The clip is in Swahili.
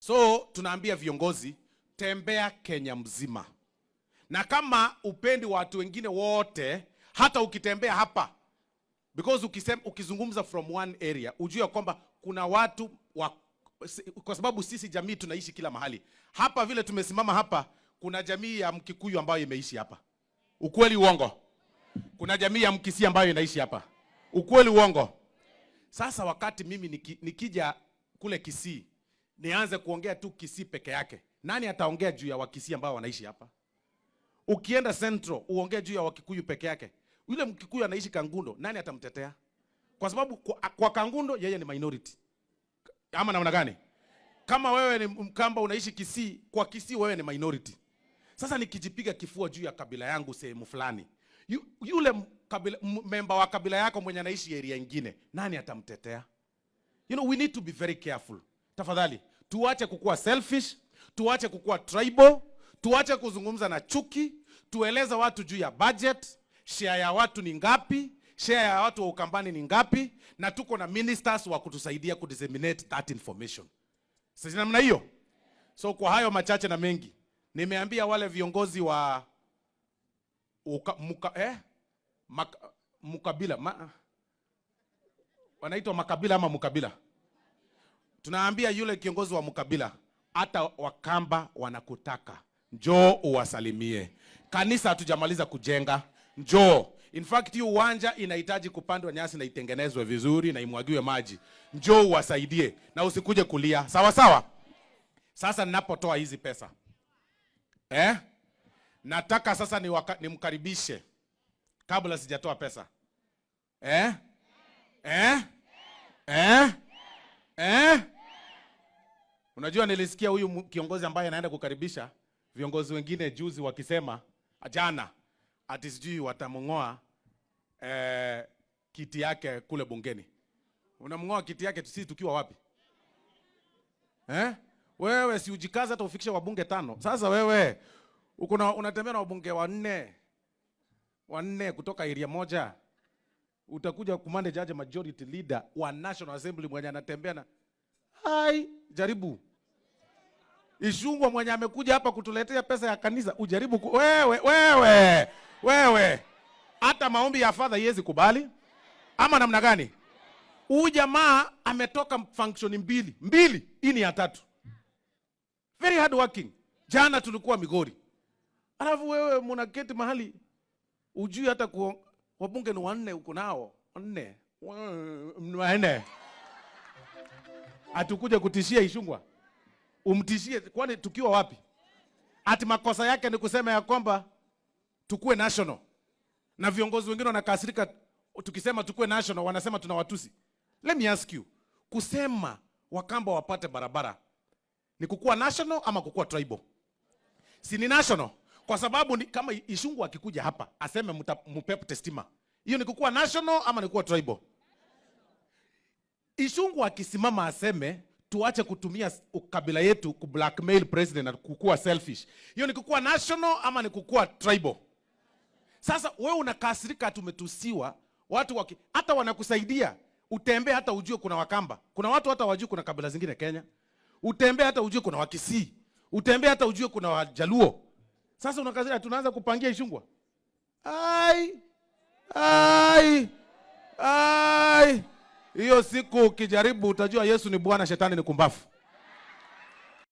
So tunaambia viongozi, tembea Kenya mzima, na kama hupendi watu wengine wote, hata ukitembea hapa, because ukizungumza from one area, ujue kwamba kuna watu wa, kwa sababu sisi jamii tunaishi kila mahali. Hapa vile tumesimama hapa, kuna jamii ya Mkikuyu ambayo imeishi hapa. Ukweli uongo? Kuna jamii ya Mkisii ambayo inaishi hapa. Ukweli uongo? Sasa wakati mimi nikija kule Kisii nianze kuongea tu Kisii peke yake, nani ataongea juu ya Wakisii ambao wanaishi hapa? Ukienda Central uongee juu ya Wakikuyu peke yake, yule Mkikuyu anaishi Kangundo, nani atamtetea? Kwa sababu kwa Kangundo yeye ni minority, ama namna gani? Kama wewe ni Mkamba unaishi Kisii, kwa Kisii wewe ni minority. Sasa nikijipiga kifua juu ya kabila yangu sehemu fulani, yule memba wa kabila yako mwenye anaishi area ingine, nani atamtetea? We need to be very careful. Tafadhali, tuache kukuwa selfish, tuache kukuwa tribal, tuache kuzungumza na chuki, tueleze watu juu ya budget, share ya watu ni ngapi, share ya watu wa Ukambani ni ngapi, na tuko na ministers wa kutusaidia kudisseminate that information. Sasa namna hiyo. So kwa hayo machache na mengi, nimeambia wale viongozi wa uka, muka, eh? Mak, mukabila ma, wanaitwa makabila ama mukabila. Tunaambia yule kiongozi wa mukabila, hata Wakamba wanakutaka, njoo uwasalimie. Kanisa hatujamaliza kujenga, njoo. In fact, hiyo uwanja inahitaji kupandwa nyasi na itengenezwe vizuri na imwagiwe maji. Njoo uwasaidie na usikuje kulia, sawa sawa. Sasa ninapotoa hizi pesa, eh? Nataka sasa nimkaribishe kabla sijatoa pesa, eh? Eh? Eh? Eh? Unajua nilisikia huyu kiongozi ambaye anaenda kukaribisha viongozi wengine juzi wakisema jana ati sijui watamng'oa kiti yake kule bungeni. Unamng'oa kiti yake sisi tukiwa wapi? Eh? Wewe si ujikaze hata ufikishe wabunge tano. Sasa wewe uko na unatembea na wabunge wanne wanne kutoka area moja, utakuja kumanage aje majority leader wa National Assembly mwenye anatembea na hai? Jaribu Ichung'wah mwenye amekuja hapa kutuletea pesa ya kanisa, ujaribu wewe wewe wewe, hata maombi ya father iwezi kubali ama namna gani? Huyu jamaa ametoka function mbili mbili, hii ni ya tatu. Very hard working. Jana tulikuwa Migori, alafu wewe mnaketi mahali ujui hata wabunge ni wanne, uko nao wanne wanne, atakuja kutishia Ichung'wah, umtishie? Kwani tukiwa wapi? Ati makosa yake ni kusema ya kwamba tukue national, na viongozi wengine wanakasirika tukisema tukue national, wanasema tuna watusi. Let me ask you, kusema Wakamba wapate barabara ni kukua national ama kukua tribal? Si ni national? Kwa sababu ni, kama Ichung'wah akikuja hapa aseme mupepte stima, hiyo ni kukua national ama ni kuwa tribal? Ichung'wah akisimama aseme tuache kutumia kabila yetu ku blackmail president na kukua selfish, hiyo ni kukua national ama ni kukua tribal? Sasa wewe unakasirika tumetusiwa, watu hata wanakusaidia utembee, hata ujue kuna Wakamba, kuna watu hata wajue kuna kabila zingine Kenya, utembee hata ujue kuna Wakisii, utembee hata ujue kuna Wajaluo. Sasa unakasirika, tunaanza kupangia Ichung'wah. Ai, ai, ai! Hiyo siku ukijaribu utajua Yesu ni Bwana, shetani ni kumbafu.